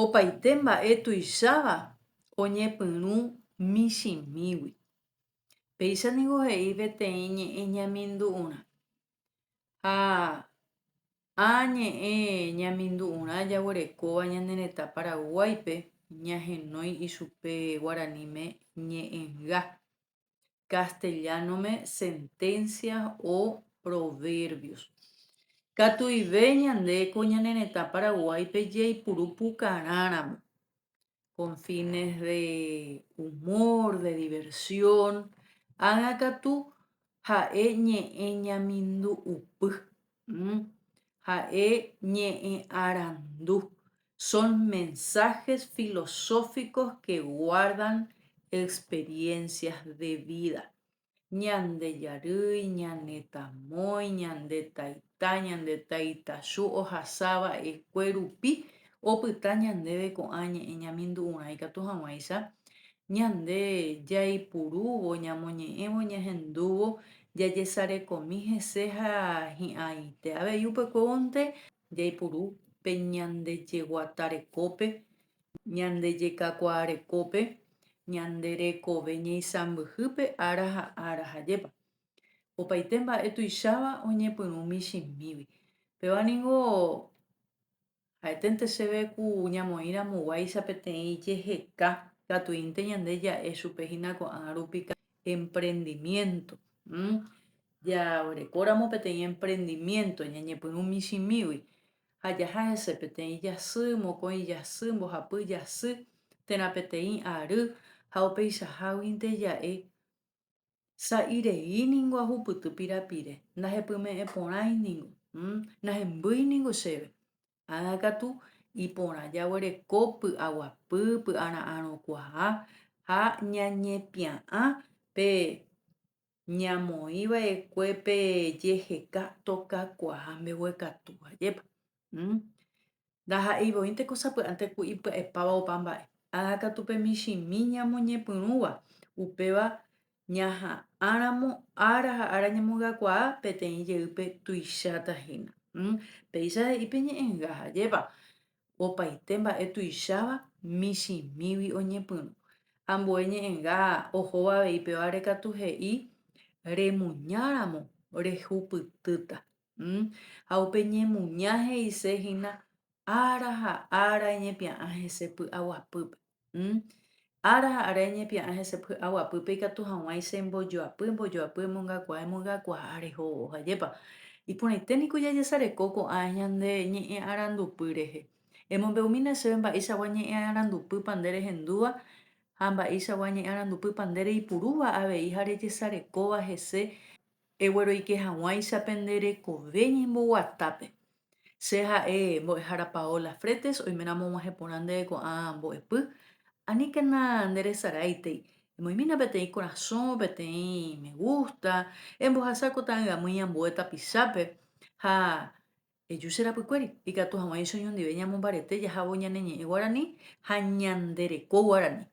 Opaite mba'e tuicháva oñepyrũ michĩmígui. Péicha ningo he'i peteĩ ñe'ẽ ñamindu'urã. Ha ã ñe'ẽ ñamindu'urã jaguerekóva ñane retã Paraguáipe ñahenói ichupe guaraníme ñe'ẽnga. Castellano-me sentencias o proverbios. Katuive ñande ko ñane retã Paraguáipe jaipuru pukarãramo, con fines de humor, de diversión, ág̃a katu ha'e ñe'ẽ ñamindu'upy, ha'e ñe'ẽ arandu, son mensajes filosóficos que guardan experiencias de vida. Ñande jarýi, ñane tamói, ñande taita, ñande taitachu ohasa va'ekue rupi opyta ñandéve ko'ã ñe'ẽ ñamindu'urã ikatu hag̃uáicha ñande jaipurúvo, ñamoñe'ẽvo, ñahendúvo, jajesarekomi hese ha hi'ãite avei upekuévonte Jaipuru pe ñande jeguata rekópe, ñande jekakuaa rekópe, ñande rekove ñeisãmbyhýpe ára ha ára ha jepa. Opaite mba'e tuicháva oñepyrũ michĩmígui. Péva ningo ha'eténte chéve ku ñamoĩramoguáicha peteĩ jeheka katuínte ñande ja'e chupe hína ko'ág̃a rupi emprendimiento. Jarekóramo peteĩ emprendimiento ñañepyrũ michĩmígui ha jaha hese peteĩ jasy, mokõi jasy, mbohapy jasy térã peteĩ ary ha upeichaháguinte ja'e sa'i rei ningo ahupyty pirapire, ndahepyme'ẽ porãi ningo, nahembýi ningo chéve. Ág̃a katu iporã jaguereko py'aguapy, py'ara'ãrõkuaa ha ñañepia'ã pe Ñamoĩ va'ekue pe jeheka tokakuaa mbeguekatu, ajépa. Ndaha'éi voínte ko sapy'ánte ku ipya'epáva opa mba'e. Ág̃a katu pe michĩmi ñamoñepyrũva, upéva ñaha'ãramo ára ha ára ñamongakuaa peteĩ jeýpe tuicháta hína. Péicha he'i pe ñe'ẽnga, ajépa. Opaite mba'e tuicháva michĩmígui oñepyrũ. Ambue ñe'ẽnga ohóva avei pévare katu he'i remuñáramo rehupytýta. Ha upe ñemuña he'ise hína ára ha ára eñepia'ã hese py'aguapýpe. Ára ha ára eñepia'ã hese py'aguapýpe ikatu hag̃uáicha embojoapy, embojoapy, emongakuaa, emongakuaa rehóvo. Ajépa? Iporãite niko jajesareko ko'ã ñande ñe'ẽ arandupy rehe. Emombe'umína chéve mba'eichagua ñe'ẽ arandupýpa nde rehendúva ha mba'eichagua ñe'ẽ arandupýpa nde reipurúva avei ha rejesarekóva hese egueroike hag̃uáicha pende rekove ñemboguatápe. Che ha'e mbo'ehára Paola Fretes, oiméramo og̃uahẽ porã ndéve ko'ã mbo'epy, aníkena nderesaráitei, emoĩmína peteĩ korasõ, peteĩ me gusta, embohasa ko ta'angamýi ambue tapichápe ha eju che rapykuéri, ikatu hag̃uáicha oñondive ñamombarete jahávo ñane ñe'ẽ guarani ha ñande reko guarani.